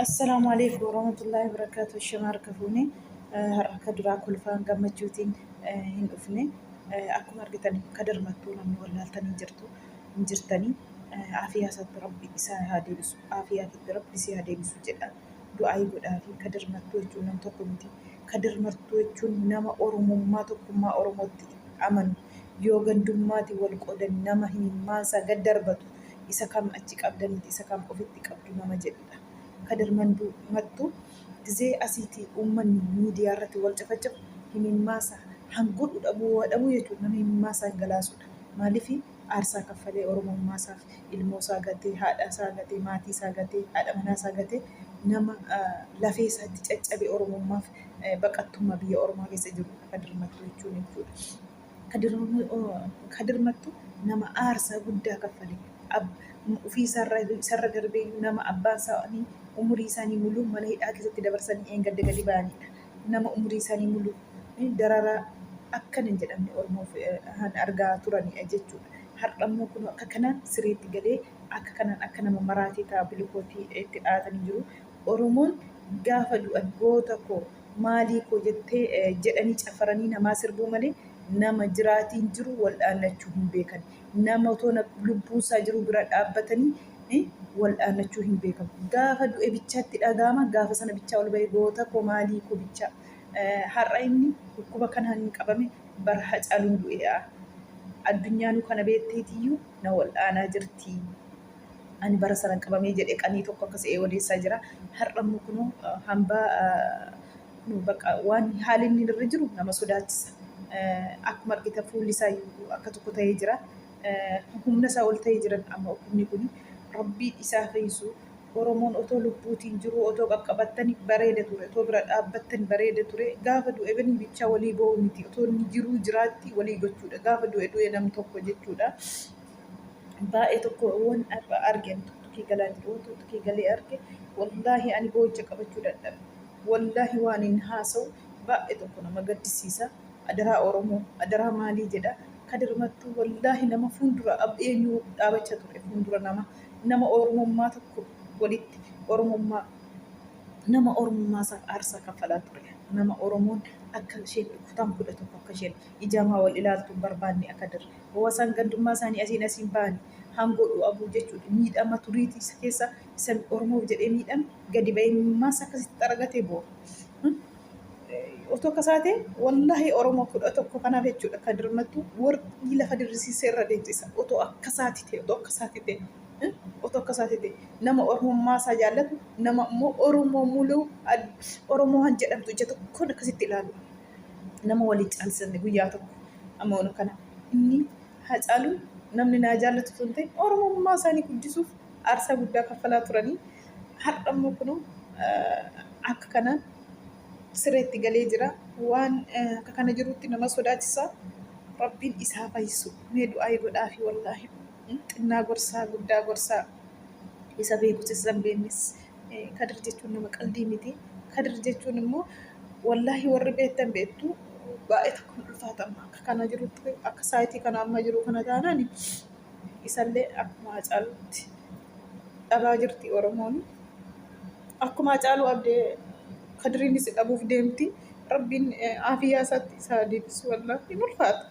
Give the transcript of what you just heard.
Assalaamu alaikum warahmatullaahi wabarakaatuh. Shama harka fuune har'a akka duraa kolfaan gammachuutiin hin dhufne. Akkuma argitan Kadir Mattuu namni wallaaltanii jirtu hin jirtanii. Aafiyaa isaatti Rabbi isaa haa deebisu. Aafiyaa keetti Rabbi si haa deebisu jedha. Du'aayii godhaafi. Kadir Mattuu jechuun nam tokko miti. Kadir Mattuu jechuun nama Oromummaa tokkummaa Oromootti amanu. Yoo gandummaatiin wal qoodan nama himimmaansaa gad darbatu. Isa kam achi qabdaniiti isa kam ofitti qabdu nama jedhudha. Kadir Manduu Mattuu gizee asiiti uummanni miidiyaa irratti wal cafacafu himimmaasa hangodhu dhabuu waa dhabuu jechuudha nama himimmaasa dhangalaasudha. Maaliif aarsaa kaffalee Oromummaasaaf ilmoosaa gatee haadhasaa gatee maatiisaa gatee haadha manaasaa gatee nama lafee isaatti caccabe Oromummaaf baqattummaa biyya Oromaa keessa jirudha Kadir Mattuu jechuun jechuudha. Kadir Mattuu nama aarsaa guddaa kaffale. Ofii isarra darbee nama abbaan isaanii umurii isaanii muluu mana hidhaa keessatti dabarsanii eengadda gadi ba'anidha. Nama umurii isaanii muluu dararaa akkana hin jedhamne Oromoof argaa turanidha jechuudha. Har'a immoo kun akka kanaan sireetti galee akka kanaan akka nama maraatee ta'a bilukootii itti dhahatanii jiru. Oromoon gaafa du'an goota koo maalii koo jettee jedhanii cafaranii namaa sirbuu malee nama jiraatiin jiru waldhaannachuu hin beekan. Nama otoo lubbuun isaa jiru bira dhaabbatanii waldhaannachuu hin beekan. Gaafa du'e bichaatti dhaga'ama gaafa sana bichaa ol ba'ee goota koo maalii koo bichaa. Har'a inni dhukkuba kanaan hin qabame bara Hacaaluun du'eedha. Addunyaanuu kana beekteetiyyuu na waldhaanaa jirti. Ani bara sana qabamee jedhe qanii tokko akka se'ee odeessaa jira. Har'a immoo kunoo hambaa kunoo bakka waan haalli inni irra jiru nama sodaachisa. Akkuma argitan fuulli isaa akka tokko ta'ee jira. Humna isaa ol ta'ee jiran amma dhukkubni kun Rabbiin isaa fayyisu. Oromoon otoo lubbuutiin jiruu otoo qaqqabattani bareeda ture. Otoo bira dhaabbattani bareeda ture. Gaafa du'e bani bichaa walii boo'u miti. Otoo inni jiruu jiraatti walii gochuudha. Gaafa du'e du'e nam tokko jechuudha. Baay'ee tokko wan har'a arge ani tuktukii galaa jiru wan tuktukii galee arge wallaahi ani boo'icha qabachuu dadhabe wallaahi waan inni haasa'u baay'ee tokko nama gaddisiisa adaraa Oromoo adaraa maalii jedha Kadir Mattuu wallaahi nama fuuldura eenyu dhaabacha ture fuuldura nama nama Oromummaa tokko walitti Oromummaa nama Oromummaa isaaf aarsaa kaffalaa ture nama Oromoon akka isheen kutaan 11 akka isheen ijaamaa wal ilaaltu hin barbaanne akka dir Hawasaan gandummaa isaanii asiin asiin bahani hangoodhu abuu jechuudha. Miidhama turiiti isa keessa isa Oromoof jedhee miidhame gadi bahee maas akkasitti xaragatee boo'a. Otoo akkasaa ta'e wallaahi Oromoo 11 kanaaf jechuudha kan dirmattu warqii lafa dirrisiisee irra deemsisa. Otoo akkasaati ta'e otoo akkasaati ta'e otoo akkasaati ta'e nama Oromummaa isaa jaallatu nama immoo Oromoo muluu Oromoo han jedhamtu ija tokkoon akkasitti ilaalu. Nama waliin caalsisanne guyyaa tokko amma ono kana inni Hacaaluun namni naa jaallatu osoo hin ta'in Oromummaa isaanii guddisuuf aarsaa guddaa kaffalaa turanii har'a immoo kunoo akka kanaan sireetti galee jira. Waan akka kana jirutti nama sodaachisa. Rabbiin isaa fayyisu. Mee du'aayi godhaafi wallaahi. Xinnaa gorsaa guddaa gorsaa isa beekus isa hin beeknes Kadir jechuun nama qaldii miti. Kadir jechuun immoo wallaahi warri beektan beektu baay'ee tokko hin ulfaata amma akka kana jirutti akka saayitii kana amma jiru kana taanaan isallee akkuma Hacaaluutti dhabaa jirti Oromoon. Akkuma Hacaaluu abdee Kadiriinis dhabuuf deemti. Rabbiin aafiyyaa isaatti isaa deebisu wallaahi hin ulfaata.